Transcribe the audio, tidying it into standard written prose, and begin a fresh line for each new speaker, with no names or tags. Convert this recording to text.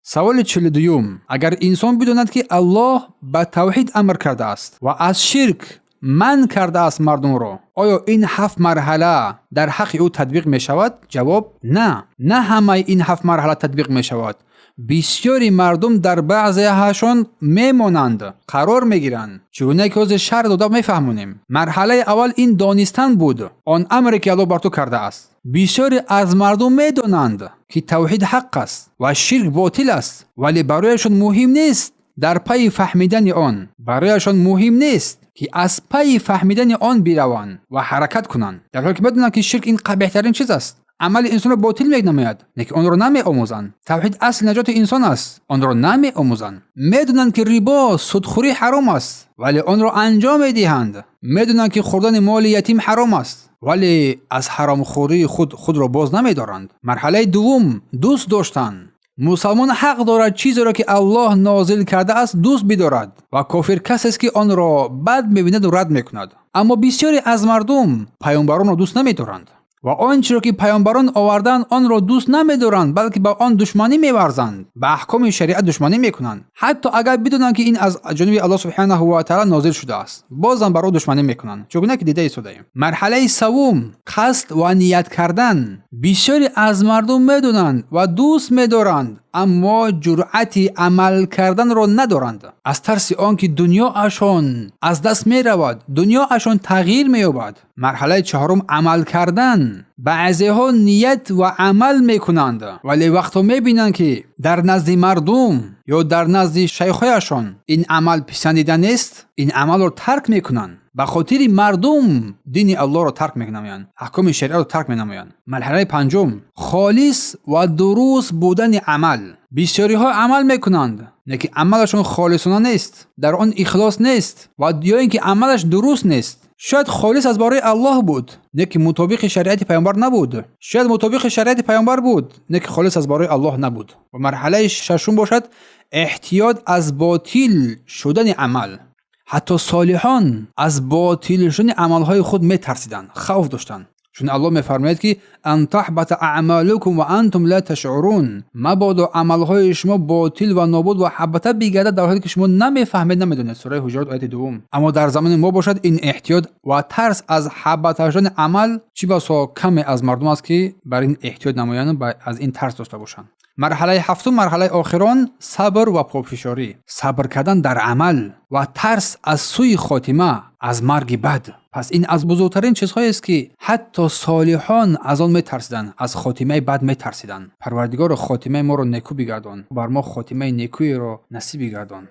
Саволи 42-юм: агар инсон бидонад, ки Аллоҳ ба тавҳид амр кардааст ва аз ширк манъ кардааст мардумро, оё ин ҳафт марҳала дар ҳаққи ӯ татбиқ мешавад? Ҷавоб: на, на ҳамаи ин ҳафт марҳала татбиқ мешавад. Бисёри мардум дар баъзеҳашон мемонанд, қарор мегиранд. Чигуна ки ҳозир шарҳ дода мефаҳмонем. Марҳалаи аввал ин донистан буд, он амре, ки Аллоҳ бар ту кардааст. Бисёре аз мардум медонанд, ки тавҳид ҳақ аст ва ширк ботил аст, вале барояшон муҳим нест дар пайи фаҳмидани он. Барояшон муҳим нест, ки аз пайи фаҳмидани он бираванд ва ҳаракат кунанд, дар ҳоле ки медонанд, ки ширк ин қабеҳтарин чиз аст, амали инсонро ботил менамояд, лекин онро намеомӯзанд. Тавҳид асли наҷоти инсон аст, онро намеомӯзанд. Медонанд, ки рибо, судхӯрӣ ҳаром аст, вале онро анҷом медиҳанд. Медонанд, ки хӯрдани моли ятим ҳаром аст, вале аз ҳаромхӯрии худ худро боз намедоранд. Марҳалаи дуввум: дӯст доштан. Мусалмон ҳақ дорад чизеро, ки Аллоҳ нозил кардааст, дӯст бидорад ва кофир касест, ки онро бад мебинаду рад мекунад. Аммо бисёре аз мардум паёмбаронро дӯст намедоранд ва он чиро, ки паёмбарон овардаанд, онро дӯст намедоранд, балки ба он душманӣ меварзанд, ба аҳкоми шариат душманӣ мекунанд. Ҳатто агар бидонанд, ки ин аз ҷониби Аллоҳ субҳанаҳу ва таъала нозил шудааст, бозам бар ӯ душманӣ мекунанд, чугуна ки дида истодаем. Марҳалаи саввум: қасд ва ният кардан. Бисёре аз мардум медонанд ва дӯст медоранд, аммо ҷуръати амал карданро надоранд, аз тарси он ки дунёашон аз даст меравад, дунёашон тағйир меёбад. Марҳалаи чаҳорум: амал кардан. Баъзеҳо ният ва амал мекунанд, вале вақто мебинанд, ки дар назди мардум ё дар назди шайхҳояшон ин амал писандида нест, ин амалро тарк мекунанд. Ба хотири мардум дини Аллоҳро тарк менамоянд, аҳкоми шариатро тарк менамоянд. Марҳалаи панҷум: холис ва дуруст будани амал. Бисёриҳо амал мекунанд, лекин амалашон холисона нест, дар он ихлос нест ва ё ин ки амалаш дуруст нест. Шояд холис аз барои Аллоҳ буд, лекин мутобиқи шариати паёмбар набуд. Шояд мутобиқи шариати паёмбар буд, лекин холис аз барои Аллоҳ набуд. Ва марҳалаи шашум бошад эҳтиёт аз ботил шудани амал. Ҳатто солиҳон аз ботил шудани амалҳои худ метарсиданд, хавф доштанд, чун Аллоҳ мефармояд, ки ан таҳбата аъмалукум ва антум ла ташъурун, мабодо амалҳои шумо ботил ва нобуд ва ҳабата бигардад, дар ҳоле ки шумо намефаҳмед, намедонед. Сураи Ҳуҷурот, ояти дуввум. Аммо дар замони мо бошад, ин эҳтиёт ва тарс аз ҳабата шудани амал чӣ басо каме аз мардум аст, ки бар ин эҳтиёт намоянд, аз ин тарс дошта бошанд. Марҳалаи ҳафтум, марҳалаи охирон: сабр ва пофишорӣ. Сабр кардан дар амал ва тарс аз сӯи хотима, аз марги бад. Пас ин аз бузургтарин чизҳоест, ки ҳатто солиҳон аз он метарсиданд, аз хотимаи бад метарсиданд. Парвардигоро, хотимаи моро некӯ бигардон, бар мо хотимаи некӯеро насиб бигардон.